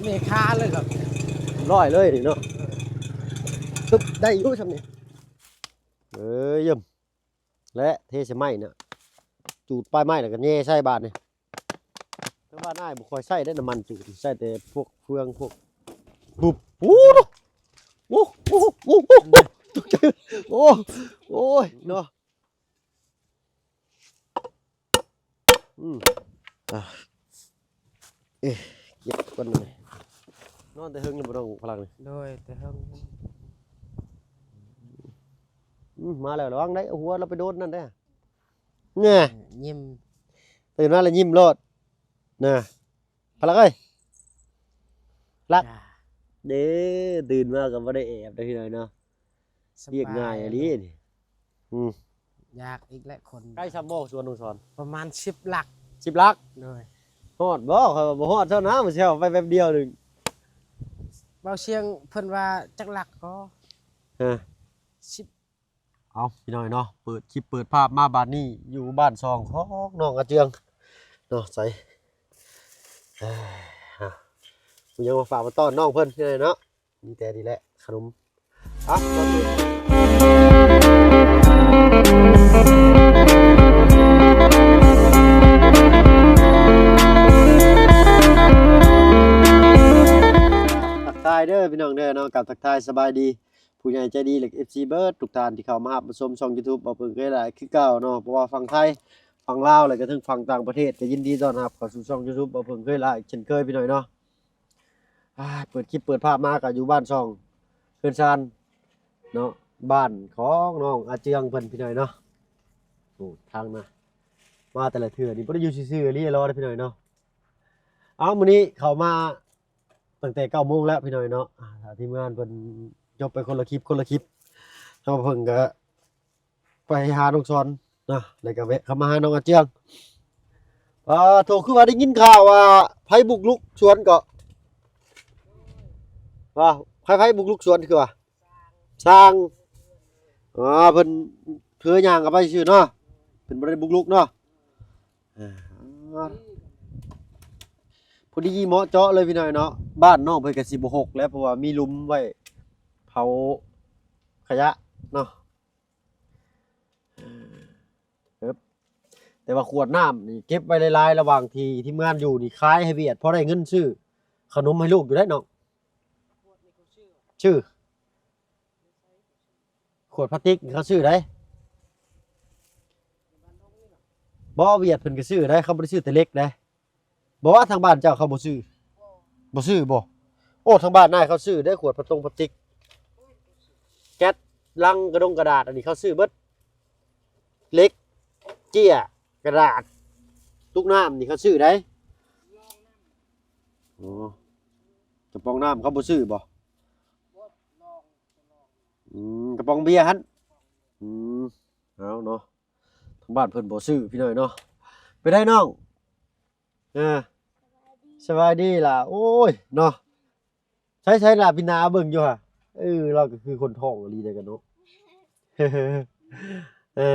ແມ່ຄ້າເລີຍຄັບ ຮ້ອຍເລີຍນີ້ເນາະ. ຕຶບ ໄດ້ຢູ່ຊ່ຳນີ້. ເອີ ຢ້ຳ ແລະເທໃສ່ໄມ້ນະ ຈູດປາຍໄມ້ແລ້ວກໍແຍ່ໃສ່ບາດນີ້. ແຕ່ວ່ານາຍບໍ່ຄ່ອຍໃຊ້ເດ້ນ້ຳມັນຈູດ ໃຊ້ແຕ່ພວກເຟືອງ ພວກ ປຸບ ໂອ້ ໂອ້ ໂອ້ ໂອ້ ໂອ້ ໂອ້ຍເນາະ. ອືມ ອ່າ ເອີ ເກັບກ່ອນ ນອນແຕ່ເຮິງແລ້ວບໍ່ນ້ອງພະລັກນີ້? ໂດຍ ແຕ່ເຮິງ. ອືມ ມາແລ້ວ ລະວັງໄດ໋ ເອົາຫົວລາວໄປໂດນນັ້ນເດ້. ແນ່ ຍິ້ມ ຕື່ນມາແລ້ວຍິ້ມໂລດນະ ພະລັກເອີຍ ລັກ ເດ້. ຕື່ນມາກໍບໍ່ໄດ້ແອບເດ້ພີ່ນ້ອງເນາະ. ສະບາຍ ວຽກງ່າຍອີ່ຫຼີນີ້. ອືມ ຢາກອີກແຫຼະຄົນ. ໄກສ່ຳບໍ່ສວນນ້ອງສອນ? ປະມານສິບຫຼັກ. ສິບຫຼັກ? ໂດຍ. ຮອດບໍ່? ຂ້ອຍວ່າບໍ່ຮອດເທົ່ານະ ມື້ເຊົ້າໄປແປັບດຽວໜຶ່ງ. ເບົາຊຽງເພິ່ນວ່າຈັກຫຼັກກໍ ຮະ ສິບ. ເອົາ ພີ່ນ້ອງເນາະ ເປີດຄລິບເປີດພາບມາບາດນີ້ ຢູ່ບ້ານຊ່ອງຂອງນ້ອງອາເຈືອງເນາະ. ໃສ ເອີ ມີຫຍັງມາຝາກມາຕ້ອນນ້ອງເພິ່ນເນາະ. ມີແຕ່ນີ້ແຫຼະ ຂະໜົມ. ອ່ະ ທັກທາຍເດີພີ່ນ້ອງເດີເນາະ ກັບທັກທາຍສະບາຍດີ ຜູ້ໃຫຍ່ໃຈດີ ແລະ ເອັຟຊີ ເບິດທຸກທ່ານທີ່ເຂົ້າມາຮັບມາຊົມຊ່ອງຢູທູບ ເບົາເຜິ້ງເຄີຍຫຼາຍຄືເກົ່າເນາະ. ບໍ່ວ່າຝັ່ງໄທ ຝັ່ງລາວ ແລະ ກະເຖິງຝັ່ງຕ່າງປະເທດ ກະຍິນດີຕ້ອນຮັບເຂົ້າສູ່ຊ່ອງຢູທູບ ເບົາເຜິ້ງເຄີຍຫຼາຍເຊັ່ນເຄີຍ ພີ່ນ້ອງເນາະ. ອ່າ ເປີດຄລິບເປີດພາບມາກະຢູ່ບ້ານຊ່ອງເຮືອນຊານເນາະ ບ້ານຂອງນ້ອງອາເຈືອງເພິ່ນ ພີ່ນ້ອງເນາະ. ໂອ້ ທາງນະ ມາແຕ່ລະເທື່ອນີ້ບໍ່ໄດ້ຢູ່ຊື່ໆ ອີ່ຫຼີ ລໍເດີພີ່ນ້ອງເນາະ. ເອົາ ມື້ນີ້ເຂົ້າມາຕັ້ງແຕ່ເກົ້າໂມງແລ້ວ ພີ່ນ້ອງເນາະ. ອ່າ ທີມງານເພິ່ນຈົບໄປຄົນລະຄລິບ ຄົນລະຄລິບ ເຮົາເພິ່ນກະ ໄປຫານ້ອງສອນນະ ແລ້ວກໍແວະເຂົ້າມາຫານ້ອງອາເຈືອງ. ປາໂທ ຄືວ່າໄດ້ຍິນຂ່າວວ່າໃຜບຸກລຸກສວນເກາະ? ວ່າໃຜ ໃຜບຸກລຸກສວນຄືວ່າ? ຊ່າງ. ອໍ ເພິ່ນເຜືອຍ່າງເຂົ້າໄປຊື່ເນາະ ເພິ່ນບໍ່ໄດ້ບຸກລຸກເນາະ. ເອີ ພໍດີເໝາະເຈາະເລີຍ ພີ່ນ້ອງເນາະ. ບ້ານນ້ອງເພິ່ນກໍຊິບໍ່ຮົກແລ້ວ ເພາະວ່າມີຫຼຸມໄວ້ເຜົາຂະຫຍະເນາະ. ເອີ ແຕ່ວ່າຂວດນ້ຳນີ້ເກັບໄວ້ຫຼາຍໆ ລະຫວ່າງທີ່ທີມງານຢູ່ນີ້ ຂາຍໃຫ້ຫວຽດ ພໍໄດ້ເງິນຊື້ຂະໜົມໃຫ້ລູກຢູ່ໄດ໋ນ້ອງ. ຊື່ ຂວດພລາສຕິກນີ້ເຂົາຊື້ໄດ໋. ບໍ່ ຫວຽດເພິ່ນກໍຊື້ໄດ໋ ເຂົາບໍ່ໄດ້ຊື້ແຕ່ເຫຼັກໄດ໋. ບໍ່ວ່າທາງບ້ານເຈົ້າເຂົາບໍ່ຊື້? ບໍ່ຊື້ບໍ່? ໂອ້ ທາງບ້ານນາຍເຂົາຊື້ເດ້ ຂວດພາຕົງພາຕິກ ແກັດ ລັງ ກະດົງກະດາດ ອັນນີ້ເຂົາຊື້ເບິດ ເຫຼັກ ເຈ້ຍ ກະດາດ ຕຸກນ້ຳນີ້ເຂົາຊື້ໄດ໋. ອໍ ກະປ໋ອງນ້ຳເຂົາບໍ່ຊື້ບໍ່? ອືມ ກະປ໋ອງເບຍຫັ້ນ. ອືມ ເອົາເນາະ ທາງບ້ານເພິ່ນບໍ່ຊື້ພີ່ນ້ອງເນາະ. ເປັນໃດນ້ອງ? ເອີ ສະບາຍດີຫຼ້າ. ໂອ້ຍເນາະ ໃສໆ ລະ ພີ່ນາເບິ່ງຢູ່ຫະ. ເອີ ລາວກໍຄືຄົນທ້ອງອີ່ຫຼີເດ້ກະເນາະ. ເອີ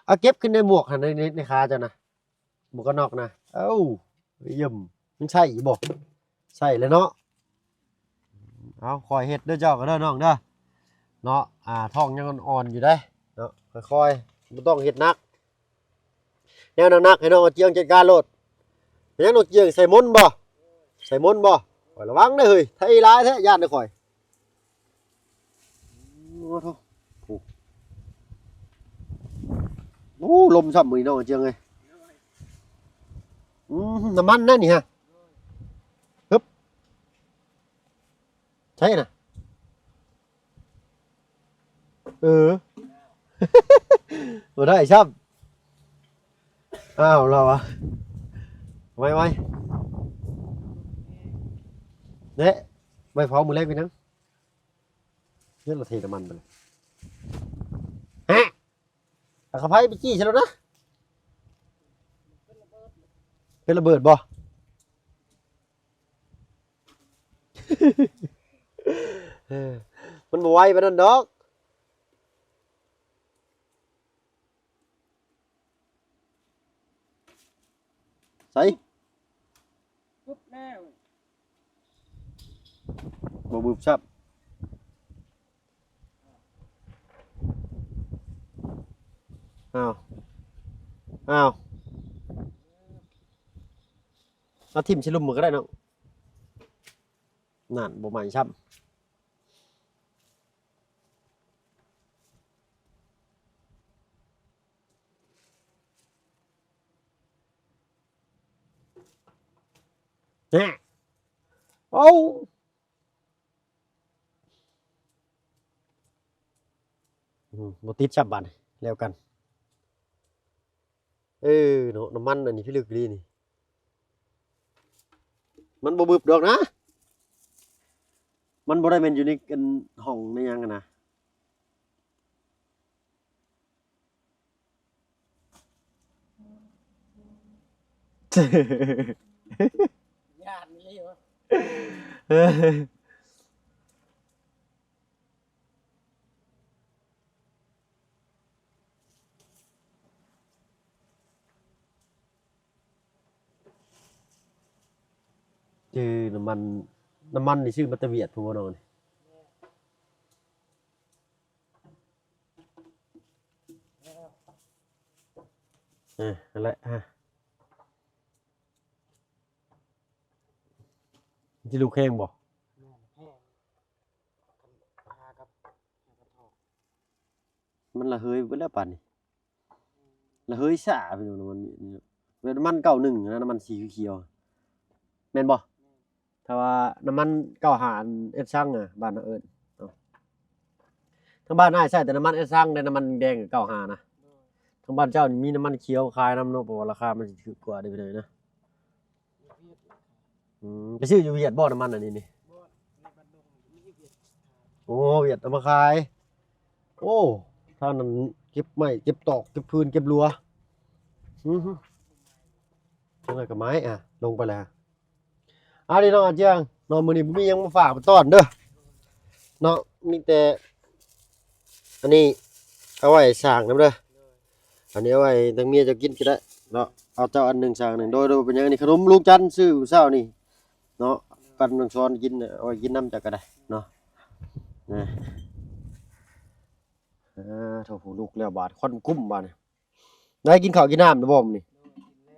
ເອົາເກັບຂຶ້ນໃນໝວກຫັ້ນ ໃນ ໃນ ໃນຂາເຈົ້ານະ ໝວກກັນນັອກນະ. ເອົ້າ ຢ້ຽມ ມັນໃສ່ຢູ່ບໍ່? ໃສ່ແລ້ວເນາະ. ເອົາ ຄ່ອຍເຮັດເດີເຈົ້າກໍເດີນ້ອງເດີ ເນາະ. ອ່າ ທ້ອງຍັງອ່ອນໆຢູ່ເດ້ເນາະ ຄ່ອຍໆ ບໍ່ຕ້ອງເຮັດໜັກ ແນວໜັກໆ ໃຫ້ນ້ອງອາເຈືອງຈັດການໂລດ. ເປັນຫຍັງນ້ອງອາເຈືອງ ໃສ່ມົນບໍ່? ໃສ່ມົນບໍ່? ຂ້ອຍລະວັງເດ້ເຮີ້ຍ ໄທຫຼາຍແທ້ ຢ້ານເດ້ຂ້ອຍ. ໂອ້ໂຫ ໂອ້ ລົມຊ້ຳມື້ນີ້ນ້ອງອາເຈືອງເອີຍ. ອືມ ນ້ຳມັນນັ້ນນີ້ຫະ ຮຶບ ໃຊ່ນະ. ເອີ ບໍ່ໄດ້ຊ້ຳ. ອ້າວ ລາວວ່າ ໄວໆ ເນາະ ໄວ້ເຜົາມື້ແລງເປັນຫຍັງ? ເຮັດລະເທນ້ຳມັນໄປເລີຍ ຮະ ເອົາຂະໄຟໄປຈີ້ໃສ່ໂລດນະ. ເປັນລະເບີດບໍ່? ເອີ ມັນບໍ່ໄວປານນັ້ນດອກ. ໃສ ປຶບແລ້ວ. ບໍ່ບຶບຊ້ຳ. ອ້າວ ອ້າວ ເອົາຖິ້ມໃສ່ລຸ່ມມັນກໍໄດ້ເນາະ. ນັ້ນ ບໍ່ໄໝ້ຊ້ຳ. ແນ່ ເອົ້າ ອືມ ບໍ່ຕິດຊ້ຳບາດນີ້ ແລ້ວກັນ. ເອີເນາະ ນ້ຳມັນອັນນີ້ພິລຶກອີ່ຫຼີນີ້ ມັນບໍ່ບຶບດອກນະ. ມັນບໍ່ໄດ້ແມ່ນຢູ່ໃນອັນຫ້ອງໃນຫຍັງຫັ້ນນະ. ຢ້ານອີ່ຫຼີວະ. ເອີ ນ້ຳມັນ ນ້ຳມັນນີ້ຊື້ມາແຕ່ຫວຽດພຸ້ນບໍ່ນ້ອງນີ້? ເອີ ຫັ້ນແຫຼະ ຮະ ຊິລຸກແຮງບໍ່? ແມ່ນ ແຮງ ຄັນຫາກັບ ຫາກັບທອກ ມັນລະເຫີຍເບິດແລ້ວປານນີ້ ລະເຫີຍຊ້າພີ່ນ້ອງ. ນ້ຳມັນ ແບບນ້ຳມັນເກົ້າໜຶ່ງນະ ນ້ຳມັນສີຂຽວ ແມ່ນບໍ່? ແມ່ນ ຖ້າວ່ານ້ຳມັນເກົ້າຫ້າ ອັນເອັດຊັງນະ ບ້ານເຮົາເອີ້ນເນາະ. ທາງບ້ານອ້າຍໃຊ້ແຕ່ນ້ຳມັນເອັດຊັງເດ້ ນ້ຳມັນແດງເກົ້າຫ້ານະ. ໂດຍ ທາງບ້ານເຈົ້ານີ້ມີນ້ຳມັນຂຽວຂາຍນຳເນາະ ເພາະວ່າລາຄາມັນຊິຖືກກວ່າເດ້ພີ່ນ້ອງເນາະ. ອືມ ໄປຊື້ຢູ່ຫວຽດບໍ່ ນ້ຳມັນອັນນີ້ນີ້? ບໍ່ ໃນບ້ານດົງມີຫວຽດຂາຍ. ໂອ້ ຫວຽດເອົາມາຂາຍ. ໂອ້ ທາງນັ້ນເກັບໄມ້ເກັບຕອກເກັບຟືນເກັບລົວ. ອື ຈັ່ງໃດກໍໄມ້ ອ່າ ລົງໄປແລ້ວ. ອາ ນີ້ນ້ອງອາຈຽງເນາະ ມື້ນີ້ບໍ່ມີຫຍັງມາຝາກມາຕ້ອນເດີເນາະ ມີແຕ່ອັນນີ້ເອົາໄວ້ສ້າງນຳເດີ. ອັນນີ້ເອົາໄວ້ທາງເມຍເຈົ້າກິນກໍໄດ້ເນາະ ເອົາເຈົ້າອັນໜຶ່ງ ສ້າງອັນໜຶ່ງ. ໂດຍ ໂດຍ ບໍ່ເປັນຫຍັງ. ອັນນີ້ຂະໜົມລຸງຈັນຊື້ມື້ເຊົ້ານີ້ເນາະ ປັນນ້ອງຊອນກິນ ເອົາໄວ້ກິນນຳເຈົ້າກໍໄດ້ເນາະ. ອາ ໂທ້ ລຸກແລ້ວບາດ ຄວັນກຸ້ມບາດນີ້. ໄດ້ກິນເຂົ້າກິນນ້ຳແລ້ວບໍ່ມື້ນີ້? ໂດຍ ກິນແລ້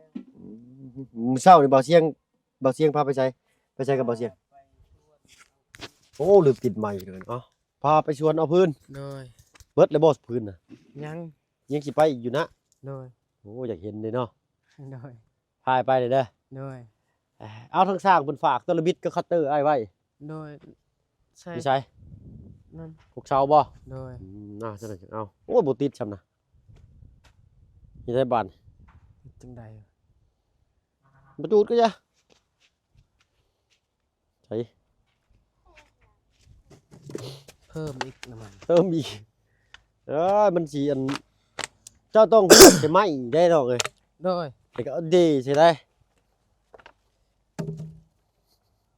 ວ. ອືມ ມື້ເຊົ້ານີ້ບ່າວຊຽງ ບ່າວຊຽງພາໄປໃສ? ໄປໃສກັບບ່າວຊຽງ? ໄປສວນ. ໂອ້ ລືມຕິດໄມເລີຍ. ເອົ້າ ພາໄປສວນເອົາຟືນ. ໂດຍ. ເບິດແລ້ວບໍ່ຟືນນະ? ຍັງ. ຍັງຊິໄປອີກຢູ່ນະ? ໂດຍ. ໂອ້ ຢາກເຫັນເດ້ເນາະ. ໂດຍ. ພາໄປເດີ. ໂດຍ. ເອົາ ທາງຊ່າງເພິ່ນຝາກໂຕລະບິດກັບຄັດເຕີອ້າຍໄວ້. ໂດຍ. ໃສ່ ຢູ່ໃສ? ນັ້ນ ຫົກເສົາບໍ່? ໂດຍ. ອືມ ອ່າ ຊັ້ນນະ ເອົາ. ໂອ້ຍ ບໍ່ຕິດຊ້ຳນະ. ເຮັດໃດບາດນີ້? ເຮັດຈັ່ງໃດ? ບໍ່ຈູດກໍຢ່າ. ໃສ່ ເພີ່ມອີກນ້ຳມັນ ເພີ່ມອີກ. ເອີ ມັນຊິອັນ ເຈົ້າຕ້ອງໃສ່ໄມ້ໄດ້ດອກເອີຍ. ໂດຍ. ແລ້ວກໍເດໃສ່ໄດ້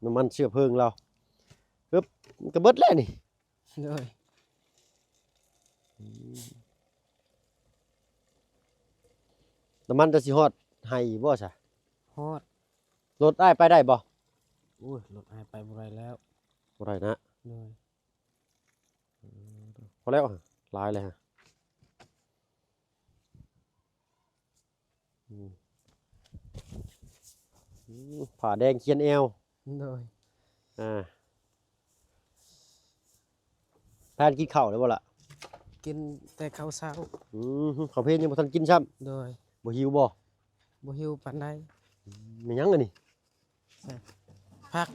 ນ້ຳມັນເຊື້ອເພີງລາວ. ຮຶບ ມັນກໍເບິດແລ້ວນີ້. ໂດຍ. ອືມ ນ້ຳມັນຈະຊິຮອດໄຮ່ຢູ່ບໍ່ຊະ? ຮອດ. ລົດອ້າຍໄປໄດ້ບໍ່? ໂອ້ຍ ລົດອ້າຍໄປບໍ່ໄດ້ແລ້ວ. ບໍ່ໄດ້ນະ? ໂດຍ. ອືມ ພໍແລ້ວ ຫຼາຍແລ້ວ. ອືມ ອືມ ຜ້າແດງຂຽນແອວ. ໂດຍ. ອ່າ ພາກັນກິນເຂົ້າແລ້ວບໍ່ລະ? ກິນແຕ່ເຂົ້າເຊົ້າ. ອືມ ເຂົ້າເພນຍັງບໍ່ທັນກິນຊ້ຳ. ໂດຍ. ບໍ່ຫິວບໍ່? ບໍ່ຫິວປານໃດ. ອືມ ແມ່ນຫຍັງອັນນີ້? ຜັກ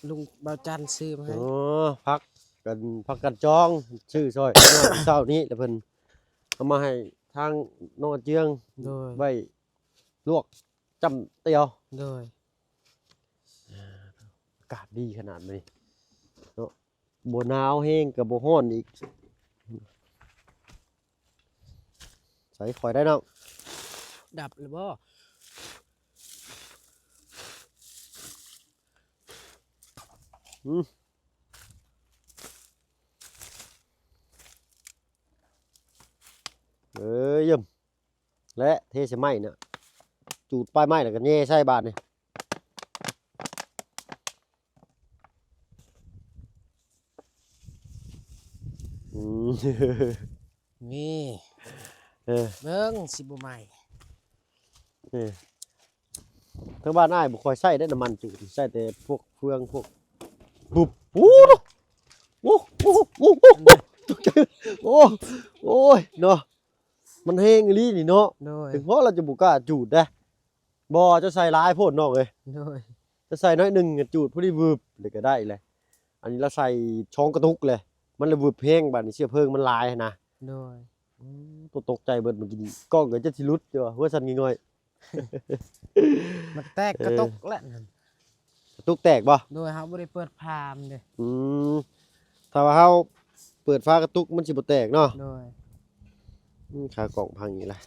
ລຸງບ່າວຈັນຊື້ມາໃຫ້. ອໍ ຜັກກັນ ຜັກກັນຈອງ ຊື້ຊ່ອຍເຊົ້ານີ້ ແລ້ວເພິ່ນເອົາມາໃຫ້ທາງນ້ອງອາເຈືອງ. ໂດຍ. ໄວ້ລວກຈ້ຳຕຽວ. ໂດຍ. ອາ ອາກາດດີຂະໜາດນີ້ເນາະ. ບໍ່ໜາວແຮງກໍບໍ່ຮ້ອນອີກ. ໃສ່ຂ້ອຍໄດ້ນ້ອງ. ດັບແລ້ວບໍ່? ອືມ ເອີຍ ເຢີ້ມ ແລະ ເທໃສ່ໄມ້ນະ ຈູດປາຍໄມ້ແລ້ວກໍແຍ່ໃສ່ບາດນີ້. ນີ້ ເອີ ເບິ່ງຊິບໍ່ໄໝ້ ເອີ ທາງບ້ານອ້າຍບໍ່ຄ່ອຍໃຊ້ເດ້ນ້ຳມັນຈູດ ໃຊ້ແຕ່ພວກເຟືອງ ພວກ ປຸບ ໂອ້ ໂອ້ ໂອ້ ໂອ້ ໂອ້ຍເນາະ ມັນແຮງອີ່ຫຼີນີ້ເນາະ ໂດຍ ເຖິງພໍລາວຈະບໍ່ກ້າຈູດເດ້. ບໍ່ ເຈົ້າໃສ່ຫຼາຍໂພດນ້ອງເອີຍ ໂດຍ ເຈົ້າໃສ່ໜ້ອຍໜຶ່ງຈູດພໍດີວືບ ແລ້ວກໍໄດ້ແຫຼະ ອັນນີ້ລາວໃສ່ສອງກະຕຸກແຫຼະ ມັນລະວືບແຮງ ບາດນີ້ເຊື້ອເພີງມັນຫຼາຍຫັ້ນນະ ໂດຍ ອືມ ຕົກໃຈເບິດມື້ກີ້ນີ້ ກ້ອງກໍຈະຊິຫຼຸດຢູ່ວ່າຫົວສັ່ນງ່ອຍໆ ມັນແຕກກະຕຸກແຫຼະນັ້ນ ກະຕຸກແຕກບໍ່? ໂດຍ ເຮົາບໍ່ໄດ້ເປີດຝາມັນເດ້ ອືມ ຖ້າວ່າເຮົາເປີດຝາກະຕຸກມັນຊິບໍ່ແຕກເນາະ ໂດຍ ອືມ ຂາກ້ອງພັງອີກລະ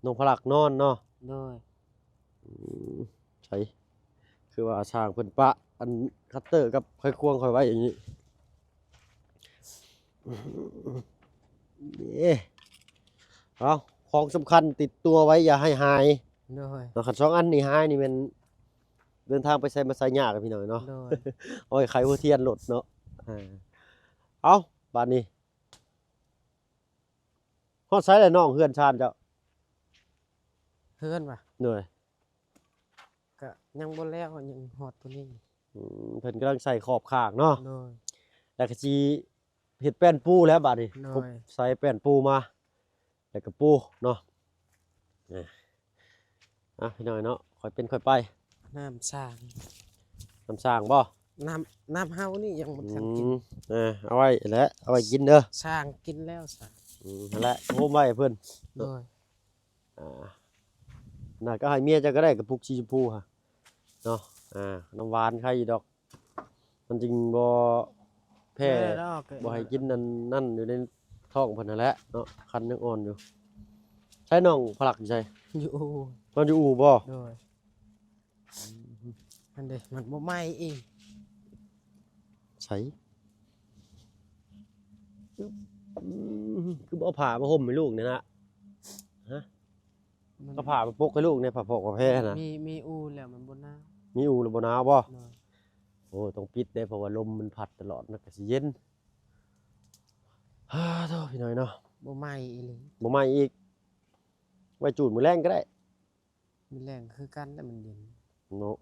ນ້ອງພະລັກນອນເນາະ ໂດຍ ອືມ ໃສ ຄືວ່າຊ່າງເພິ່ນປະອັນຄັດເຕີກັບໄຂຄວງຂ້ອຍໄວ້ຢູ່ນີ້ ເດ້ ເອົາ ຂອງສຳຄັນຕິດຕົວໄວ້ຢ່າໃຫ້ຫາຍ ໂດຍ ເນາະ ຄັນສອງອັນນີ້ຫາຍນີ້ແມ່ນເດີນທາງໄປໃສມາໃສຍາກ ພີ່ນ້ອງເນາະ ໂດຍ ເອົາໄວ້ໄຂຫົວທຽນໂລດເນາະ ເອີ ເອົາ ບາດນີ້ ຮອດໃສແລ້ວນ້ອງ ເຮືອນຊານເຈົ້າ? ເຮືອນຫວາ? ໂດຍ ກະຍັງບໍ່ແລ້ວ ຍັງຮອດຕົວນີ້ ອືມ ເພິ່ນກຳລັງໃສ່ຂອບຂ້າງເນາະ ໂດຍ ແລ້ວກະຊິເຮັດແປ້ນປູແລ້ວບາດນີ້ ໂດຍ ໃສ່ແປ້ນປູມາ ແລ້ວກະປູເນາະ ເອີ ອ່ະ ພີ່ນ້ອງເນາະ ຄ່ອຍເປັນຄ່ອຍໄປ ນ້ຳສ້າງ ນ້ຳສ້າງບໍ່? ນ້ຳ ນ້ຳເຮົານີ້ຍັງບໍ່ທັນກິນ ອືມ ເອີ ເອົາໄວ້ແຫຼະ ເອົາໄວ້ກິນເດີ ສ້າງກິນແລ້ວ ສ້າງ ອືມ ຫັ້ນແຫຼະ ໂຮມໄວ້ໃຫ້ເພິ່ນ ໂດຍ ອ່າ ນັ້ນກໍໃຫ້ເມຍເຈົ້າກໍໄດ້ກະປຸກສີຊົມພູຫັ້ນເນາະ ອ່າ ນ້ຳຫວານໄຄຢູ່ດອກ ມັນຈຶ່ງບໍ່ແຜ່ ບໍ່ໃຫ້ກິນອັນນັ້ນຢູ່ໃນທ້ອງເພິ່ນຫັ້ນແຫຼະເນາະ ຄັນຍັງອ່ອນຢູ່ ໃສນ້ອງພະລັກຢູ່ໃສ? ຢູ່ອູ່ ນອນຢູ່ອູ່ບໍ່? ໂດຍ ຫັ້ນເດ້ ມັນບໍ່ໄໝ້ອີກ ໃສ ອືມ ຄືບໍ່ເອົາຜ້າມາຫົ່ມໃຫ້ລູກນີ້ນະ ຮະ ມັນ ເອົາຜ້າມາປົກໃຫ້ລູກແດ່ ຜ້າຜອກຜ້າແພນະ ມີ ມີອູ່ແລ້ວມັນບໍ່ໜາວ ມີອູ່ແລ້ວບໍ່ໜາວບໍ່? ໂດຍ ໂອ້ ຕ້ອງປິດເດ້ ເພາະວ່າລົມມັນພັດຕະຫຼອດ ມັນກໍຊິເຢັນ ຮາໂທ້ ພີ່ນ້ອງເນາະ ບໍ່ໄໝ້ອີ່ຫຼີ ບໍ່ໄໝ້ອີກ ໄວ້ຈູດມື້ແລງກໍໄດ້ ມື້ແລງຄືກັນແຫຼະ ມັນເຢັນເນາະ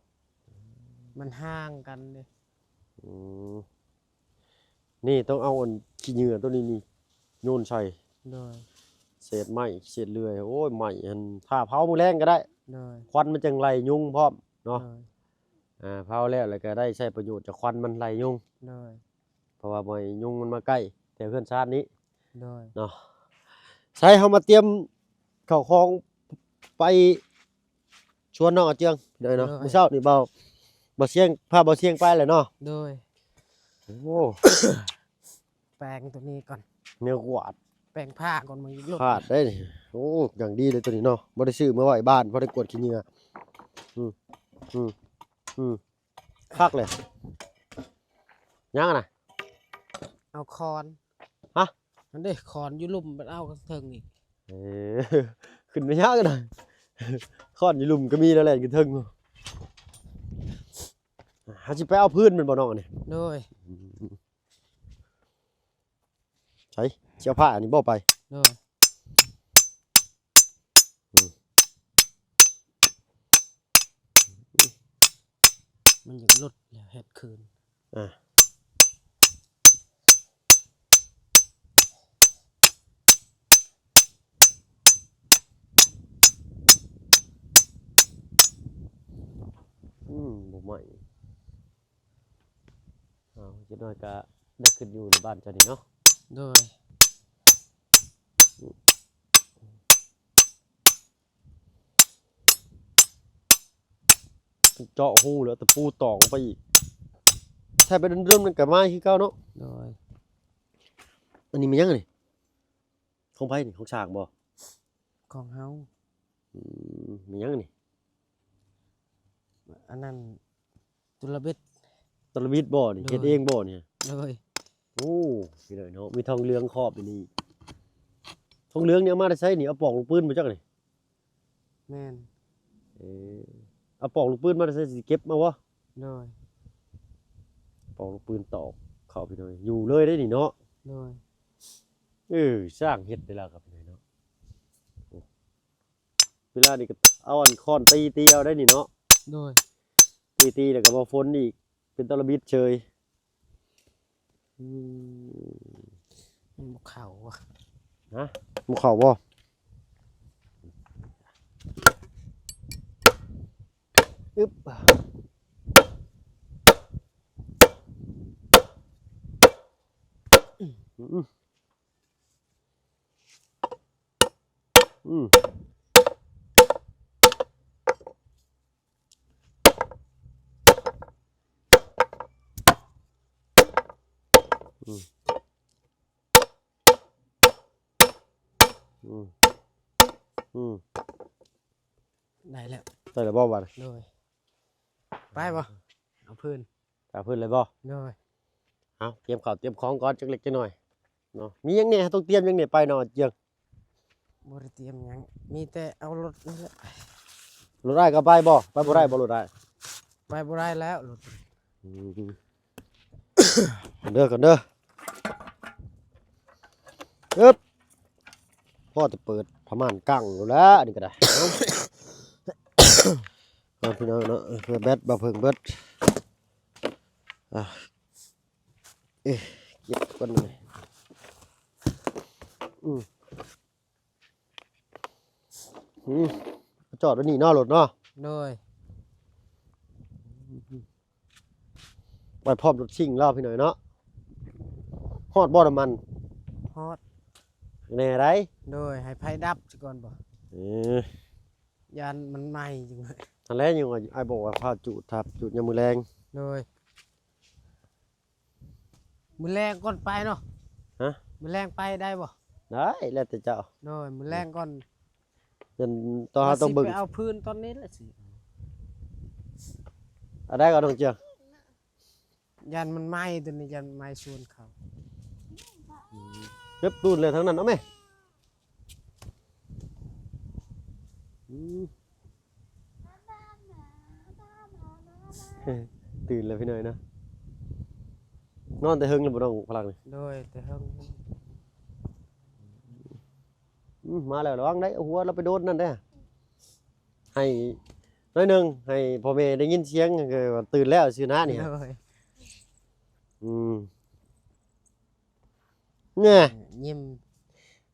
ມັນຫ່າງກັນເດ້ ອືມ ນີ້ຕ້ອງເອົາອັນຂີ້ເຫຍື້ອຕົວນີ້ນີ້ໂຍນໃສ່ ໂດຍ ເສດໄມ້ເສດເລື່ອຍ ໂອ້ຍ ໄໝ້ຫັ້ນ ຖ້າເຜົາມື້ແລງກໍໄດ້ ໂດຍ ຄວັນມັນຈັ່ງໄລ່ຍຸງພ້ອມເນາະ ໂດຍ ອ່າ ເຜົາແລ້ວ ແລ້ວກໍໄດ້ໃຊ້ປະໂຫຍດຈາກຄວັນມັນໄລ່ຍຸງ ໂດຍ ເພາະວ່າບໍ່ໃຫ້ຍຸງມັນມາໃກ້ແຖວເຮືອນຊານນີ້ ໂດຍ ເນາະ ໃສ່ເຮົາມາຕຽມເຂົ້າຂອງໄປ ຊວນນ້ອງອາເຈືອງ ພີ່ນ້ອງເນາະ ໂດຍ ມື້ເຊົ້ານີ້ເບົາ ເບົາຊຽງ ພາເບົາຊຽງໄປແຫຼະເນາະ ໂດຍ ໂອ້ ແປງຕົວນີ້ກ່ອນ ແນວກວາດ ແປງຜ້າກ່ອນ ມາຢູ່ລົດ ຂາດໄດ້ນີ້ ໂອ້ ຢ່າງດີເລີຍຕົວນີ້ເນາະ ບໍ່ໄດ້ຊື້ມາໄວ້ບ້ານ ພໍໄດ້ກວາດຂີ້ເຫຍື້ອ ອືມ ອືມ ອືມ ຄັກເລີຍ ຍັງຫັ້ນນະ ເອົາຄອນ ຮະ ນັ້ນເດ້ ຄອນຢູ່ລຸ່ມ ມັນເອົາເທິງອີກ ເອີ ຂຶ້ນໄປຍາກນະ ຄອນຢູ່ລຸ່ມກໍມີແລ້ວ ແລ່ນຂຶ້ນເທິງ ເຮົາຊິໄປເອົາພື້ນແມ່ນບໍ່ນ້ອງອັນນີ້? ໂດຍ ອືມ ໃສ ຊິເອົາຜ້າອັນນີ້ບໍ່ໄປ? ໂດຍ ອືມ ມັນຢາກຫຼຸດແລ້ວເຮັດຄືນ ອ່າ ອືມ ບໍ່ໄໝ້ ເອົາ ຈັກໜ້ອຍກະໄດ້ຂຶ້ນຢູ່ໃນບ້ານເຈົ້ານີ້ເນາະ ໂດຍ ເຈາະຮູແລ້ວຕະປູຕອກລົງໄປອີກ ແທບໄປເດີມໆ ນັ້ນກະໄມ້ຄືເກົ່າເນາະ ໂດຍ ອັນນີ້ແມ່ນຫຍັງນີ້? ຂອງໃຜນີ້? ຂອງຊ່າງບໍ່? ຂອງເຮົາ ອືມ ແມ່ນຫຍັງນີ້? ອັນນັ້ນ ຕຸລະບິດ ຕຸລະບິດບໍ່ນີ້? ໂດຍ ເຮັດເອງບໍ່ນີ້? ໂດຍ ໂອ້ ພີ່ນ້ອງເນາະ ມີທອງເຫຼືອງຄອບຢູ່ນີ້ ທອງເຫຼືອງນີ້ເອົາມາແຕ່ໃສນີ້? ເອົາປອກລູກປືນບໍ່ຈັກນີ້? ແມ່ນ ເອີ ເອົາປອກລູກປືນມາແຕ່ໃສ? ຊິເກັບມາບໍ່? ໂດຍ ປອກລູກປືນຕອກເຂົ້າ ພີ່ນ້ອງ ຢູ່ເລີຍເດ້ນີ້ເນາະ. ໂດຍ ເອີ ຊ່າງເຮັດໄດ້ລະກັບ ພີ່ນ້ອງເນາະ. ເວລານີ້ກໍເອົາອັນຄ້ອນຕີ ຕີເອົາໄດ້ນີ້ເນາະ. ໂດຍ ຕີ ຕີແລ້ວກໍມາຝົນອີກ ເປັນຕະລະບິດເສີຍ. ອືມ ມັນບໍ່ເຂົ້າວະ. ຮະ? ບໍ່ເຂົ້າບໍ່? ອຶບ ອືມ ອືມ ອືມ ອືມ ອືມ ໄດ້ແລ້ວ ໄດ້ແລ້ວບໍ່ບາດນີ້? ໂດຍ ໄປບໍ່? ເອົາພື້ນ ເອົາພື້ນເລີຍບໍ່? ໂດຍ ເອົາ ຕຽມເຂົ້າຕຽມຂອງກ່ອນ ຈັກເລັກຈັກໜ້ອຍເນາະ. ມີຫຍັງແດ່? ຕ້ອງຕຽມຫຍັງແດ່ໄປເນາະ ອາຈຽງ? ບໍ່ໄດ້ຕຽມຫຍັງ ມີແຕ່ເອົາລົດນີ້ແຫຼະ. ລົດອ້າຍກໍໄປບໍ່? ໄປບໍ່ໄດ້ບໍ່ລົດອ້າຍ? ໄປບໍ່ໄດ້ແລ້ວລົດ. ອືມ ກັນເດີ ກັນເດີ. ອຶບ ພໍແຕ່ເປີດຜ້າມ່ານກັ້ງໂລດແຫຼະ ອັນນີ້ກໍໄດ້. ເອົາ ພີ່ນ້ອງເນາະ ເອີ ແບັດບ່າວເຜິ້ງເບິດ. ອ່າ ເອະ ເກັບກ່ອນ. ອືມ ອືມ ຈອດໄວ້ນີ້ເນາະ ລົດເນາະ. ໂດຍ ໄວ້ພ້ອມລົດຊິງລາວ ພີ່ນ້ອງເນາະ. ຮອດບໍ່ນ້ຳມັນ? ຮອດ ແນ່ໃດ໋. ໂດຍ ໃຫ້ໄຟດັບຊະກ່ອນບໍ່? ເອີ ຢ້ານມັນໄໝ້ຈັ່ງ. ຫັ້ນແຫຼະ ຍັງວ່າອ້າຍບອກວ່າພາຈູດ ຖ້າຈູດຍາມມື້ແລງ. ໂດຍ ມື້ແລງກ່ອນໄປເນາະ. ຮະ? ມື້ແລງໄປໄດ້ບໍ່? ໄດ້ ແລ້ວແຕ່ເຈົ້າ. ໂດຍ ມື້ແລງກ່ອນ ຍັນ ຕ້ອງ ເຮົາຕ້ອງເບິ່ງ ວ່າຊິໄປເອົາພື້ນຕອນນີ້ແຫຼະຊິ. ອັນໃດກໍນ້ອງເຈືອງ? ຢ້ານມັນໄໝ້ ຕົວນີ້ຢ້ານໄໝ້ສວນເຂົາ. ອືມ ເກັບຕູນເລີຍທາງນັ້ນ ເອົາແມ. ອືມ ຕື່ນແລ້ວພີ່ນ້ອງເນາະ. ນອນແຕ່ເຮິງແລ້ວບໍ່ນ້ອງພະລັກນີ້? ໂດຍ ແຕ່ເຮິງ. ອືມ ມາແລ້ວ ລະວັງໄດ໋ ເອົາຫົວລາວໄປໂດນນັ້ນເດ້. ໃຫ້ໜ້ອຍໜຶ່ງ ໃຫ້ພໍ່ແມ່ໄດ້ຍິນສຽງ ເອີ ຕື່ນແລ້ວຊື່ນະນີ້. ໂດຍ ອືມ ແນ່ ຍິ້ມ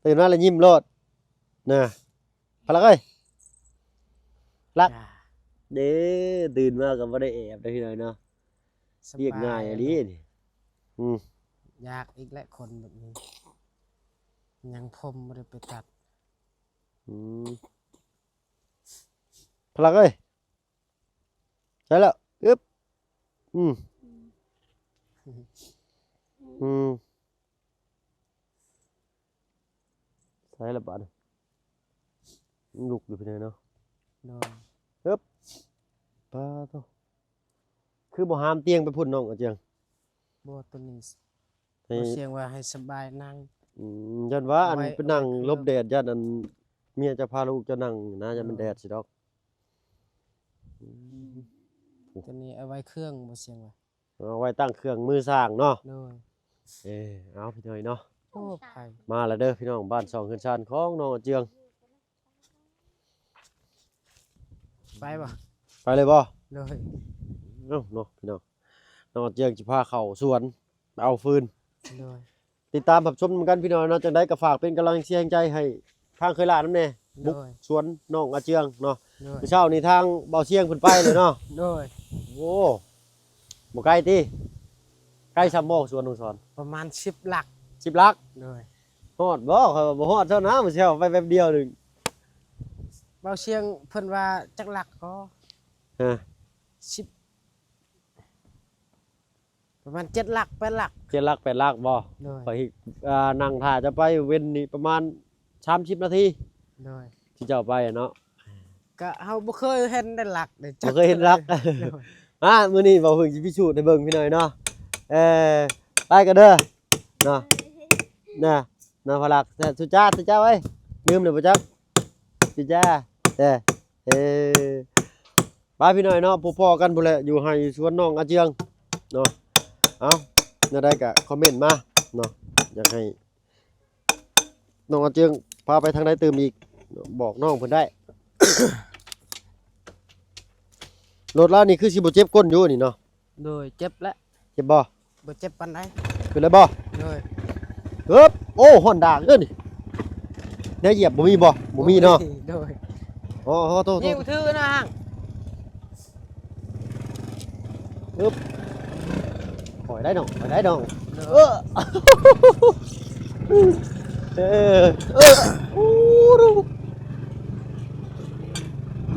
ຕື່ນມາແລ້ວຍິ້ມໂລດນະ. ພະລັກເອີຍ ລັກ ຈ້າ ເດ້ ຕື່ນມາກໍບໍ່ໄດ້ແອບເດ້ພີ່ນ້ອງເນາະ. ສະບາຍ ວຽກງ່າຍອີ່ຫຼີນີ້. ອືມ ຢາກອີກແຫຼະຄົນແບບນີ້ ຍັງຜົມບໍ່ໄດ້ໄປຕັດ. ອືມ ພະລັກເອີຍ ໃສ່ແລ້ວ ອຶບ ອືມ ອືມ ໃສ່ແລ້ວບາດນີ້ ລຸກຢູ່ພີ້ເນາະ. ໂດຍ ອຶບ ປາໂທ້ ຄືບໍ່ຫາມຕຽງໄປພຸ້ນນ້ອງອາຈຽງ? ບໍ່ ຕົວນີ້ ໃຫ້ ບໍ່ ສຽງວ່າໃຫ້ສະບາຍນັ່ງ. ອືມ ຢ້ານວ່າອັນ ເອົາໄວ້ ໄປນັ່ງ ເອົາໄວ້ ຫຼົບແດດ ຢ້ານອັນເມຍເຈົ້າພາລູກເຈົ້ານັ່ງນະ ຢ້ານມັນ ໂດຍ ແດດຊິດອກ. ອືມ ຕົວນີ້ເອົາໄວ້ເຄື່ອງ ບໍ່ ສຽງວ່າ ເອົາໄວ້ຕັ້ງເຄື່ອງມືຊ່າງເນາະ. ໂດຍ ເອີ ເອົາພີ່ນ້ອງເນາະ ໂອ້ ໄປ ມາແລ້ວເດີພີ່ນ້ອງ ບ້ານຊ່ອງເຮືອນຊານຂອງນ້ອງອາເຈືອງ. ໄປບໍ່? ໄປເລີຍບໍ່? ໂດຍ ເອົ້າເນາະພີ່ນ້ອງ ນ້ອງອາເຈືອງຊິພາເຂົ້າສວນໄປເອົາຟືນ. ໂດຍ ຕິດຕາມຮັບຊົມນຳກັນພີ່ນ້ອງເນາະ. ຈັ່ງໃດກໍຝາກເປັນກຳລັງເຊຍແຮງໃຈໃຫ້ທາງເຄີຍຫຼ້ານຳແດ່ ໂດຍ ບຸກສວນນ້ອງອາເຈືອງເນາະ. ໂດຍ ມື້ເຊົ້ານີ້ທາງເບົາຊຽງເພິ່ນໄປເລີຍເນາະ. ໂດຍ ໂອ້ ບໍ່ໄກຕິ? ໄກສ່ຳບໍ່ສວນນ້ອງສອນ? ປະມານສິບຫຼັກ. ສິບຫຼັກ? ໂດຍ ຮອດບໍ່? ຂ້ອຍວ່າບໍ່ຮອດເທົ່ານະ ມື້ເຊົ້າໄປແປັບດຽວໜຶ່ງ. ເບົາຊຽງເພິ່ນວ່າຈັກຫຼັກກໍ? ຮະ? ສິບ ປະມານເຈັດຫຼັກ ແປດຫຼັກ. ເຈັດຫຼັກ ແປດຫຼັກບໍ່? ໂດຍ ຂ້ອຍ ອ່າ ນັ່ງຖ້າຈະໄປເວັນນີ້ປະມານສາມສິບນາທີ. ໂດຍ ທີ່ເຈົ້າໄປເນາະ ກະເຮົາບໍ່ເຄີຍເຫັນໄດ້ຫຼັກເດ້ ບໍ່ເຄີຍເຫັນຫຼັກ. ໂດຍ ມາ ມື້ນີ້ເບົາເພິ່ງຊິພິສູດໃຫ້ເບິ່ງພີ່ນ້ອງເນາະ. ເອີ ໄປກັນເດີເນາະ ນະ ນະ ພະລັກ ສຸຈາ ສຸຈາເອີຍ ລືມແລ້ວບໍ່ຈັກ ສຸຈາ ເອີ ເອີ. ມ ປພີ່ນ້ອງເນາະ ພົບພໍ້ກັນພຸ້ນແຫຼະ ຢູ່ໄຮ່ຢູ່ສວນນ້ອງອາເຈືອງເນາະ. ເອົ້າ ແນວໃດກະຄອມເມັນມາເນາະ ຢາກໃຫ້ນ້ອງອາເຈືອງພາໄປທາງໃດຕື່ມອີກ ບອກນ້ອງເພິ່ນໄດ້. ລົດລາວນີ້ຄືຊິບໍ່ເຈັບກົ້ນຢູ່ນີ້ເນາະ. ໂດຍ ເຈັບແຫຼະ. ເຈັບບໍ່? ບໍ່ເຈັບປານໃດ. ເປັນໄດບໍ່? ໂດຍ. ເອີບ ໂອ້ ຮອນດາເດີນີ້ ແນວຢຽບບໍ່ມີບໍ່? ບໍ່ມີເນາະ. ໂດຍ. ອໍ ໂທດ ໂທດ ຍິວຖືນະ. ອຶບ ຄ່ອຍໄດ້ນ້ອງ ຄ່ອຍໄດ້ນ້ອງ. ໂດຍ. ເອີ ເອີ ເອີ ໂອ້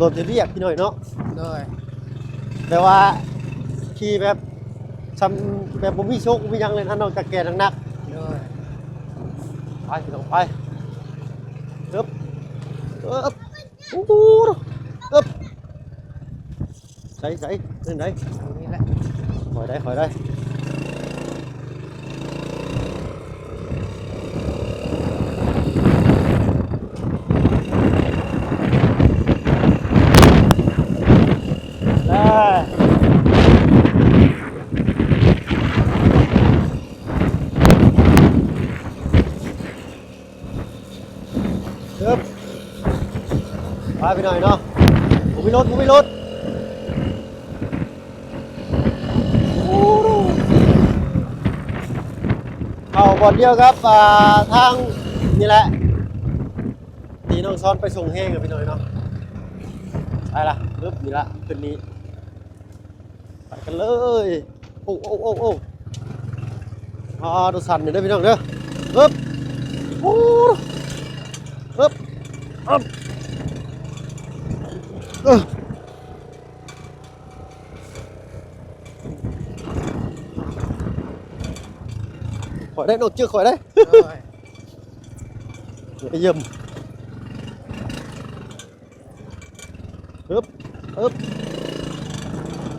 ລົດຮຽບໆ ພີ່ນ້ອງເນາະ. ໂດຍ. ແບບວ່າຂີ່ແບບ ຊ່ຳແບບບໍ່ມີໂຊກບໍ່ມີຫຍັງເລີຍນະ ນອກຈາກແກ່ໜັກໆ. ໂດຍ. ໄປພີ່ນ້ອງໄປ. ເອີບ ເອີບ ໂອ້ໂຫ ເອີບ ໃສ ໃສ ເປັນໃດ? ນີ້ແຫຼະ ຄ່ອຍໄດ້ ຄ່ອຍໄດ້. ເອີບ ໄປພີ່ນ້ອງເນາະ ບໍ່ມີລົດ ບໍ່ມີລົດ. ເຂົ້າບ່ອນດຽວກັບ ອ່າ ທາງນີ້ແຫຼະ ທີ່ນ້ອງຊອນໄປສົ່ງແຮງ ພີ່ນ້ອງເນາະ. ໄປລະ ປຶບ ນີ້ລະ ຂຶ້ນນີ້ ໄປກັນເລີຍ. ໂອ້ ໂອ້ ໂອ້ ໂອ້ ອ່າ ໂຕສັ່ນຢູ່ເດີພີ່ນ້ອງເດີ. ເອີບ ໂອ້ ເອີບ ເອີບ ເອີ ຂ້ອຍໄດ້ ນ້ອງເຈີຂ້ອຍໄດ້. ໂອ້ຍ ໄປຢ້ຽມ. ອຶບ ອຶບ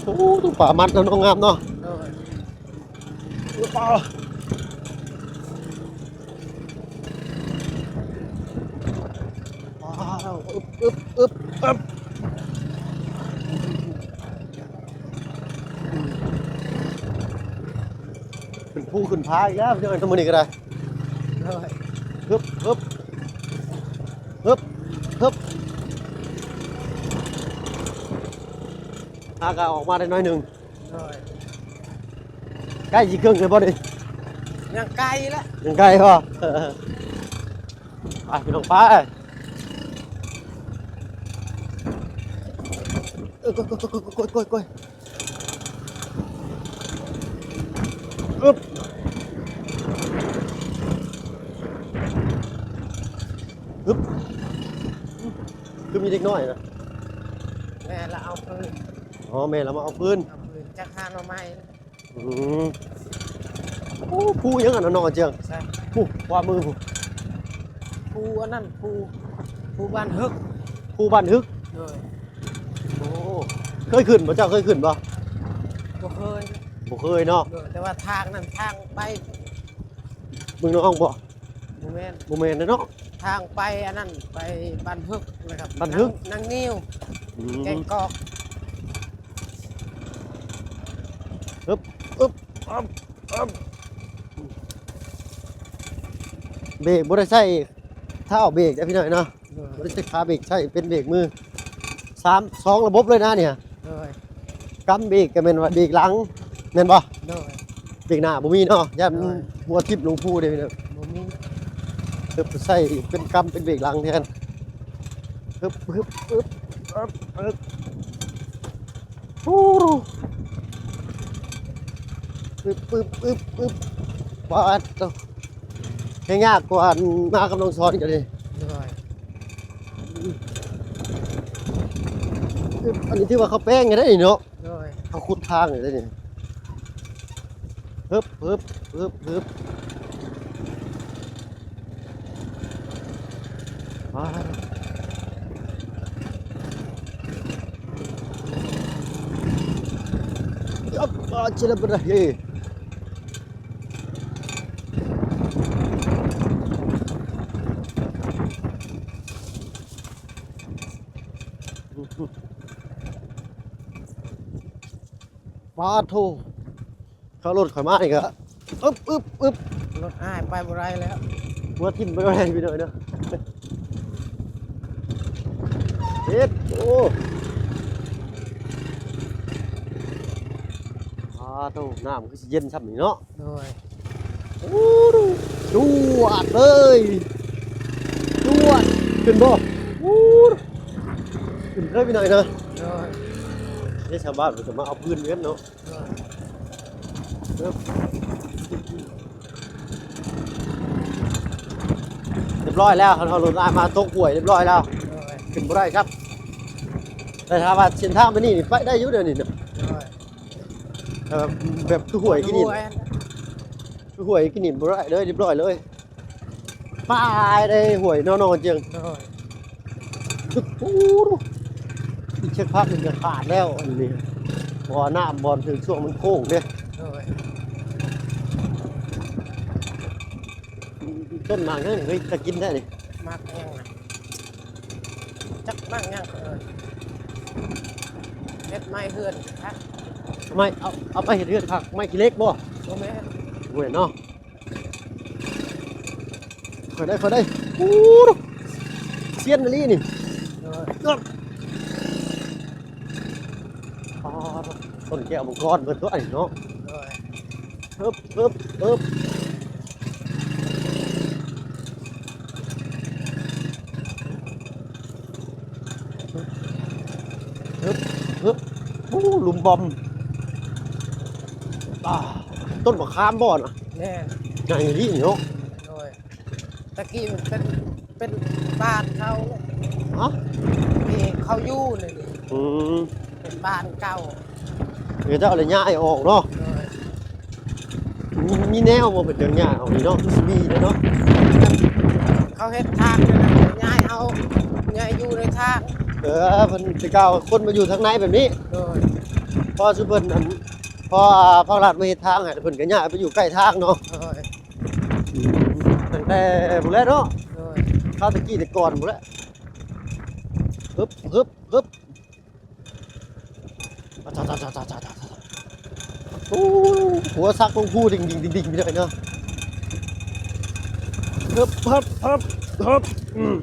ໂອ້ ຕົວປາມັດເນາະ ນ້ອງງາມເນາະ. ໂດຍ. ອຶບ ອາ ອາ ອຶບ ອຶບ ອຶບ ອຶບ ຂຶ້ນພູຂຶ້ນຜາອີກແລ້ວ ມື້ນີ້ກໍໄດ້. ໂດຍ. ຮຶບ ຮຶບ ຮຶບ ຮຶບ ຫາກະອອກມາໄດ້ໜ້ອຍໜຶ່ງ. ໂດຍ. ໃກ້ຊິເຄິ່ງແລ້ວບໍ່ນີ້? ຍັງໄກລະ ຍັງໄກບໍ່? ໄປພີ່ນ້ອງໄປ. ເອີ ໂກຍ ໂກຍ ໂກຍ ໂກຍ ໂກຍ ໂກຍ. ອຶບ ຮຶບ ຄືມີເດັກນ້ອຍນະ. ແມ່ລະເອົາຟືນ. ອໍ ແມ່ລະມາເອົາຟືນ ເອົາຟືນ ຈັກຫາໜໍ່ໄມ້. ອືມ ໂອ້ ພູຫຍັງອັນນັ້ນນ້ອງອາເຈືອງ? ໃສ? ພູຂວາມືພຸ້ນ. ພູອັນນັ້ນ ພູ ພູບ້ານຮຶກ. ພູບ້ານຮຶກ? ໂດຍ. ໂອ້ ເຄີຍຂຶ້ນບໍ່? ເຈົ້າເຄີຍຂຶ້ນບໍ່? ບໍ່ເຄີຍ. ບໍ່ເຄີຍເນາະ. ໂດຍ ແຕ່ວ່າທາງນັ້ນທາງໄປເມືອງນອງບໍ່? ບໍ່ແມ່ນ ບໍ່ແມ່ນເນາະ. ທາງໄປອັນນັ້ນ ໄປບ້ານຮຶກນະຄັບ. ບ້ານຮຶກ ນາງ ນາງນິວ. ອືມ ແກງກອກ. ອຶບ ອຶບ ອຶບ ອຶບ ເບກບໍ່ໄດ້ໃຊ້ເທົ້າເບກເດີພີ່ນ້ອງເນາະ. ໂດຍ. ບໍ່ໄດ້ໃຊ້ຂາເບກ ໃຊ້ເປັນເບກມື ສາມ ສອງລະບົບເລີຍນະນີ້. ໂດຍ. ກຳເບກກໍແມ່ນວ່າເບກຫຼັງແມ່ນບໍ່? ໂດຍ. ເບກໜ້າບໍ່ມີເນາະ ຢ້ານ ໂດຍ ຫົວທິ່ມລົງພູເດ້ພີ່ນ້ອງ. ບໍ່ມີ. ເອີ ໃຊ້ເປັນກຳເປັນເບກຫຼັງແທນ. ຮຶບ ຮຶບ ອຶບ ອຶບ ອຶບ ໂອ້ ອຶບ ອຶບ ອຶບ ອຶບ ປາດໂທ້ ແຮງຍາກກວ່າອັນມາກັບນ້ອງຊອນກໍດີ. ໂດຍ. ອຶບ ອັນນີ້ຖືວ່າເຂົາແປງໃຫ້ໄດ້ນີ້ເນາະ. ໂດຍ. ເຂົາຂຸດທາງໃຫ້ໄດ້ນີ້. ຮຶບ ຮຶບ ຮຶບ ຮຶບ ມາ ອາ ອາ ເຈລະບະເຮ. ອືມ. ປາດໂທ້ ເຂົ້າລົດຂ້ອຍມານີ້ກະ ອຶບ ອຶບ ອຶບ ລົດອ້າຍໄປບໍ່ໄດ້ແລ້ວ ຫົວຖິ້ມໄປບໍ່ໄດ້ພີ່ນ້ອງເນາະ ເຮັດ ໂອ້ ປາດໂທ້ ນ້ຳຄືຊິເຢັນຊ່ຳນີ້ເນາະ ໂດຍ ໂອ້ ຈວດເລີຍ ຈວດ ຂຶ້ນບໍ່ ໂອ້ ຂຶ້ນເລີຍພີ່ນ້ອງເນາະ ໂດຍ ເດ້ ຊາວບ້ານເພິ່ນກະມາເອົາພື້ນເງິນເນາະ ໂດຍ ຮຽບຮ້ອຍແລ້ວ ເຮົາລົດອ້າຍມາຕົກຫ້ວຍຮຽບຮ້ອຍແລ້ວ ໂດຍ ຂຶ້ນບໍ່ໄດ້ຄັບ ແຕ່ຖ້າວ່າເສັ້ນທາງໄປນີ້ນີ້ ໄປໄດ້ຢູ່ດຽວນີ້ນະ ໂດຍ ແບບ ແບບຄືຫ້ວຍກິນນີ້ ຄືຫ້ວຍກິນນີ້ບໍ່ໄດ້ເລີຍ ຮຽບຮ້ອຍເລີຍ ປາຍໄດ້ຫ້ວຍນອນໆ ເຈີ ໂອ້ ອີກສັກພັກໜຶ່ງກະຂາດແລ້ວອັນນີ້ ເພາະວ່ານ້ຳບ່ອນຖືກຊ່ວງມັນໂຄ້ງເດ້ ໂດຍ ຕົ້ນໝາກຫຍັງນີ້ ເຮີ້ຍ ຕາກິນແທ້ນີ້ ໝາກຫຍັງນະ ຈັກໝາກຫຍັງເອີ້ນ ເຮັດໄມ້ເຮືອນຄັກ ໄມ້ ເອົາ ເອົາໄປເຮັດເຮືອນຄັກ ໄມ້ຂີ້ເຫຼັກບໍ່ ບໍ່ແມ່ນ ບໍ່ແມ່ນເນາະ ຄ່ອຍໄດ້ ຄ່ອຍໄດ້ ໂອ້ ຊຽນອີ່ຫຼີນີ້ ໂດຍ ປາດ ຕົ້ນແກ້ວມັງກອນເພິ່ນຕົວະນີ້ເນາະ ໂດຍ ຮຶບ ຮຶບ ຮຶບ ຮຶບ ຮຶບ ໂອ້ ຫຼຸມບອມ ອາ ຕົ້ນບັກຂາມບໍ່ນະ ແມ່ນ ໃຫຍ່ອີ່ຫຼີນີ້ເນາະ ໂດຍ ຕະກີ້ມັນເປັນ ເປັນບ້ານເຂົາ ຮະ ທີ່ເຂົາຢູ່ນີ້ ອືມ ເປັນບ້ານເກົ່າ ເຂົາເຈົ້າເລີຍຍ້າຍອອກເນາະ ໂດຍ ມີ ມີແນວບໍ່ເພິ່ນຈັ່ງຍ້າຍອອກນີ້ເນາະ ຄືຊິມີແຫຼະເນາະ ເຂົາເຮັດທາງນີ້ນະ ຍ້າຍເຮົາ ຍ້າຍຢູ່ໃນທາງ ເອີ ເພິ່ນ ແຕ່ເກົ່າຄົນມາຢູ່ທາງໃນແບບນີ້ ໂດຍ ເພາະຊຸມເພິ່ນ ອັນ ເພາະ ອ່າ ພາກລັດມາເຮັດທາງໃຫ້ ເພິ່ນກະຍ້າຍໄປຢູ່ໃກ້ທາງເນາະ ໂດຍ ອືມ ຕັ້ງແຕ່ພຸ້ນແຫຼະເນາະ ໂດຍ ຄາວແຕ່ກີ້ແຕ່ກ່ອນພຸ້ນແຫຼະ ຮຶບ ຮຶບ ຮຶບ ໂອ້ ຫົວສັກລົງພູ ດິງໆໆໆ ພີ່ນ້ອງເນາະ ຮຶບ ຮຶບ ຮຶບ ຮຶບ ອືມ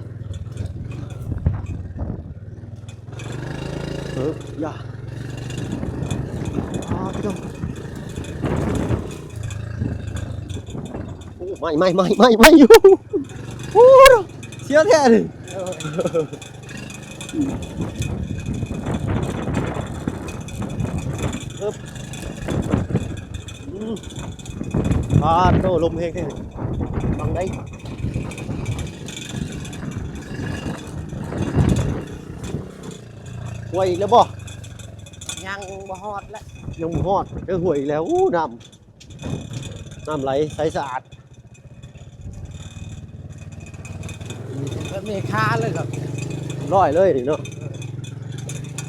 ເອີ ຢ່າ ອາ ພີ່ນ້ອງ ໂອ້ ໄໝ້ ໄໝ້ ໄໝ້ ໄໝ້ ໄໝ້ຢູ່ ໂອ້ ສຽວແທ້ນີ້ ເອີ ອືມ ປາດໂທ້ ລົມແຮງແທ້ ບັງໄດ ຫ້ວຍອີກແລ້ວບໍ່? ຍັງບໍ່ຮອດແຫຼະ ຍັງບໍ່ຮອດ ເຈີຫ້ວຍອີກແລ້ວ ໂອ້ ນ້ຳ ນ້ຳໄຫຼໃສສະອາດ ແບບນີ້ຄາເລີຍເນາະ ຮ້ອຍເລີຍນີ້ເນາະ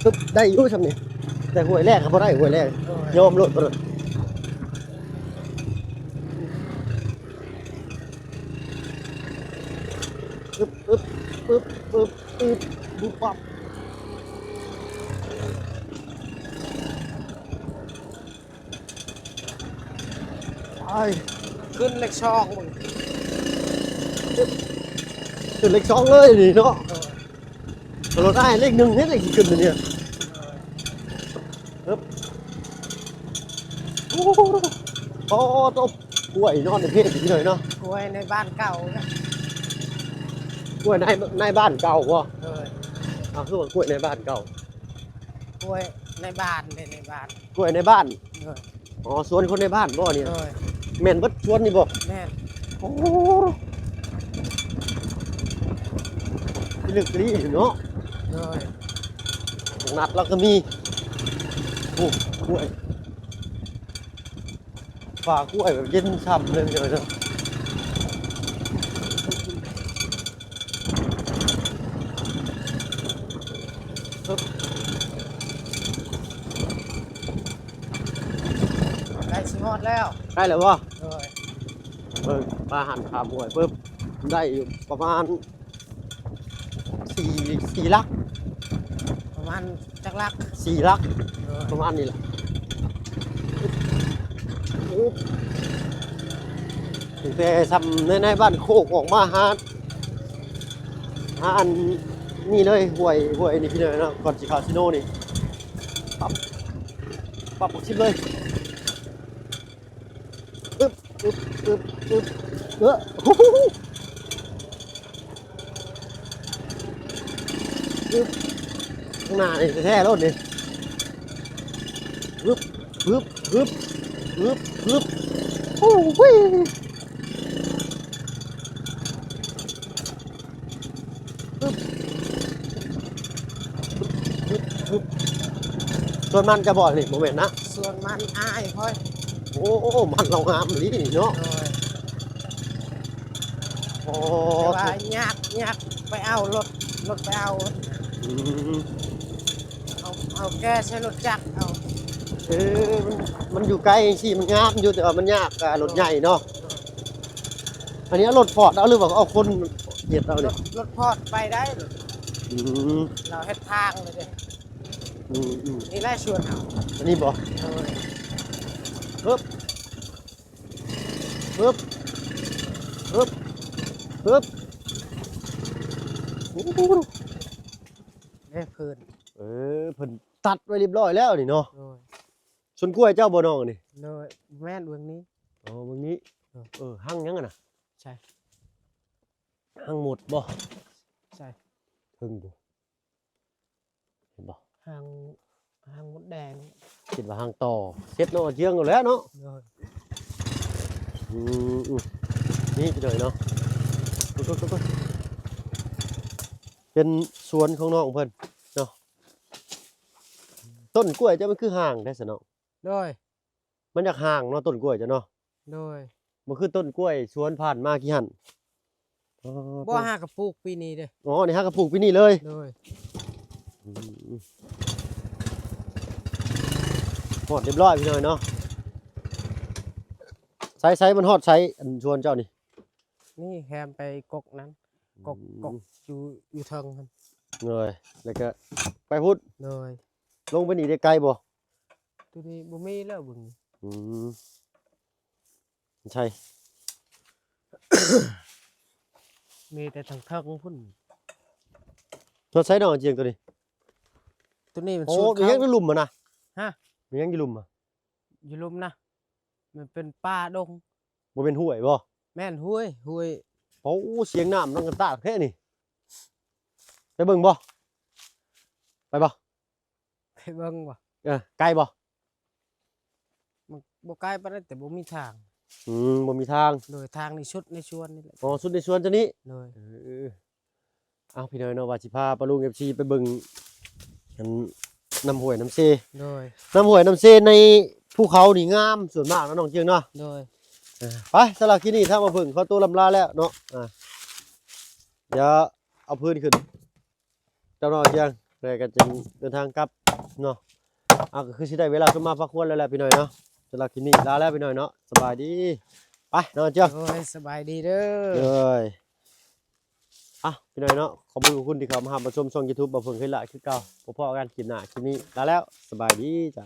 ຕຶບ ໄດ້ຢູ່ຊ່ຳນີ້ ແຕ່ຫ້ວຍແລກກໍບໍ່ໄດ້ ຫ້ວຍແລກ ໂອ້ຍ ຍອມໂລດ ປະໂດດ ອຶບ ອຶບ ອຶບ ອຶບ ອຶບ ບຸບ ປັບ. ໄປ ຂຶ້ນເລກສອງເບິ່ງ ຂຶ້ນເລກສອງເລີຍນີ້ເນາະ ເອີ ລົດອ້າຍເລກໜຶ່ງເດ້ ເລກຂຶ້ນນີ້ ເອີ ເອີ ໂອ້ໂຫ ໂອ້ໂຕ ກ້ວຍນອນໃນເພດຢູ່ເລີຍເນາະ ກ້ວຍໃນບ້ານເກົ່ານະ ກ້ວຍໃນ ໃນບ້ານເກົ່າບໍ່? ເອີ ເອົາ ຄືວ່າກ້ວຍໃນບ້ານເກົ່າ ກ້ວຍໃນບ້ານເດ້ ໃນບ້ານ ກ້ວຍໃນບ້ານ ເອີ ອໍ ສວນຄົນໃນບ້ານບໍ່ນີ້? ໂດຍ ແມ່ນເບິດສວນນີ້ບໍ່? ແມ່ນ ໂອ້ ພິລຶກອີ່ຫຼີເນາະ ໂດຍ ບັກນັດລາວກໍມີ ໂອ້ ກ້ວຍ ຝາກ້ວຍແບບເຢັນຊ່ຳເລີຍເນາະ. ໃກ້ຊິຮອດແລ້ວ ໃກ້ແລ້ວບໍ່? ໂດຍ ເບິ່ງ ປາຫັນຂ້າມຫ້ວຍປຶບ ໄດ້ຢູ່ປະມານສີ່ ສີ່ຫຼັກ ປະມານຈັກຫຼັກ? ສີ່ຫຼັກ ໂດຍ ປະມານນີ້ແຫຼະ ຕັ້ງແຕ່ຊ່ຳໃນ ໃນບ້ານໂຄກອອກມາຫາ ຫາອັນນີ້ເລີຍ ຫ້ວຍ ຫ້ວຍນີ້ພີ່ນ້ອງເນາະ ກ່ອນຊິເຂົ້າຊີໂນນີ້ ປັບ ປັບ ຫົກສິບເລີຍ ອຶບ ອຶບ ອຶບ ອຶບ ເອີ ອຶບ ຂ້າງໜ້ານີ້ແທ້ໆໂລດນີ້ ອຶບ ອຶບ ອຶບ ອຶບ ໂອ້ໂຫ ອຶບ ອຶບ ອຶບ ສວນມັນຈະບໍ່ນີ້ ບໍ່ແມ່ນນະ? ສວນມັນອ້າຍຂ້ອຍ ໂອ້ ມັນລາວງາມອີ່ຫຼີນີ້ເນາະ ໂດຍ ອໍ ແຕ່ວ່າຍາກ ຍາກໄປເອົາລົດ ລົດໄປເອົາ ອືມ ເອົາ ເອົາແກ່ໃສ່ລົດຈັກເອົາ ເອີ ມັນ ມັນຢູ່ໄກຈັ່ງຊີ້ ມັນງາມຢູ່ ແຕ່ວ່າມັນຍາກກັບລົດໃຫຍ່ເນາະ ໂດຍ ອັນນີ້ເອົາລົດຟອດເອົາ ຫຼືວ່າເອົາຄົນເຮັດເອົານີ້? ລົດ ລົດຟອດໄປໄດ້ ອືມ ລາວເຮັດທາງເລີຍເດ້ ອືມໆ ນີ້ແຫຼະສວນເຮົາ ອັນນີ້ບໍ່? ໂດຍ ເຮີບ ເຮີບ ເຮີບ ເຮີບ ໂອ້ໂຫ ເດ້ເພິ່ນ ເອີ ເພິ່ນຕັດໄວ້ຮຽບຮ້ອຍແລ້ວນີ້ເນາະ ໂດຍ ສວນກ້ວຍເຈົ້າບໍ່ນ້ອງອັນນີ້? ໂດຍ ແມ່ນເບິ່ງນີ້ ອໍ ເບິ່ງນີ້ ເອີ ເອີ ຮັງຫຍັງຫັ້ນນະ? ໃສ? ຮັງມົດບໍ່? ໃສ? ເທິງພຸ້ນ ເຫັນບໍ່? ຮັງ ຮັງມົດແດງ ຄິດວ່າຮັງຕໍ່ ເຊັດເນາະ ເຍືອງຢູ່ແລ້ວເນາະ ໂດຍ ອືມ ນີ້ພີ່ນ້ອງເນາະ ເປັນສວນຂອງນ້ອງເພິ່ນເນາະ ຕົ້ນກ້ວຍເຈົ້າມັນຄືຫ່າງແທ້ຊັ້ນເນາະ? ໂດຍ ມັນຢາກຫ່າງເນາະ ຕົ້ນກ້ວຍເຈົ້າເນາະ ໂດຍ ບໍ່ຄືຕົ້ນກ້ວຍສວນຜ່ານມາກີ້ຫັ້ນ ອໍ ບໍ່ ຫາກະປູກປີນີ້ເດ້ ອໍ ນີ້ຫາກະປູກປີນີ້ເລີຍ ໂດຍ ອືມ ຮອດຮຽບຮ້ອຍພີ່ນ້ອງເນາະ ໃສໆ ມັນຮອດໃສ ອັນສວນເຈົ້ານີ້? ນີ້ແຄມໄປກົກນັ້ນ ກົກ ອືມ ກົກຢູ່ ຢູ່ເທິງຫັ້ນ ໂດຍ ແລ້ວກະໄປພຸ້ນ ໂດຍ ລົງໄປນີ້ໄດ້ໄກບໍ່? ໂຕນີ້ບໍ່ມີແລ້ວເບິ່ງ ອືມ ໃຊ່ ມີແຕ່ທາງເທິງພຸ້ນ ຮອດໃສນ້ອງຈຽງໂຕນີ້? ໂຕນີ້ມັນ ໂອ້ ສູດ ມີຫຍັງຢູ່ລຸ່ມຫັ້ນນະ? ຮະ? ມີຫຍັງຢູ່ລຸ່ມຫັ້ນ? ຢູ່ລຸ່ມນະ ມັນເປັນປ່າດົງ ບໍ່ແມ່ນຫ້ວຍບໍ່? ແມ່ນຫ້ວຍ ຫ້ວຍ ໂອ້ ສຽງນ້ຳດັງກະຕາກແທ້ນີ້ ໄປເບິ່ງບໍ່? ໄປບໍ່? ໄປເບິ່ງບໍ່? ເອີ ໄກບໍ່? ມັນບໍ່ໄກປານໃດ ແຕ່ບໍ່ມີທາງ ອືມ ບໍ່ມີທາງ ໂດຍ ທາງນີ້ສຸດໃນສວນນີ້ແຫຼະ ອໍ ສຸດໃນສວນເຈົ້ານີ້ ໂດຍ ເອີ ເອົາ ພີ່ນ້ອງເນາະ ວ່າຊິພາປ້າລຸງ ເອັຟຊີ ໄປເບິ່ງ ອັນ ນ້ຳຫ້ວຍນ້ຳເຊ ໂດຍ ນ້ຳຫ້ວຍນ້ຳເຊໃນພູເຂົານີ້ງາມ ສ່ວນມາກເນາະ ນ້ອງເຈີງເນາະ ໂດຍ ເອີ ໄປ ສຳລັບຄລິບນີ້ ທາງບ່າວເຜິ້ງຂໍຕົວລ່ຳລາແລ້ວເນາະ ອ່າ ດຽວເອົາພື້ນຂຶ້ນ ກັບນ້ອງຈຽງ ແລ້ວກໍຈຶ່ງເດີນທາງກັບເນາະ ເອົາ ກໍຄືຊິໄດ້ເວລາສົມມາພາຄວນແລ້ວແຫຼະພີ່ນ້ອງເນາະ ສຳລັບຄລິບນີ້ລາແລ້ວພີ່ນ້ອງເນາະ ສະບາຍດີ ໄປນ້ອງຈຽງ ໂດຍ ສະບາຍດີເດີ ໂດຍ ອ່ະ ພີ່ນ້ອງເນາະ ຂອບຄຸນຂອບຄຸນທີ່ເຂົ້າມາຮັບມາຊົມຊ່ອງຢູທູບບ່າວເຜິ້ງເຄີຍຫຼາຍຄືເກົ່າ ພໍ້ກັນຄລິບໜ້າ ຄລິບນີ້ລາແລ້ວ ສະບາຍດີຈ້າ.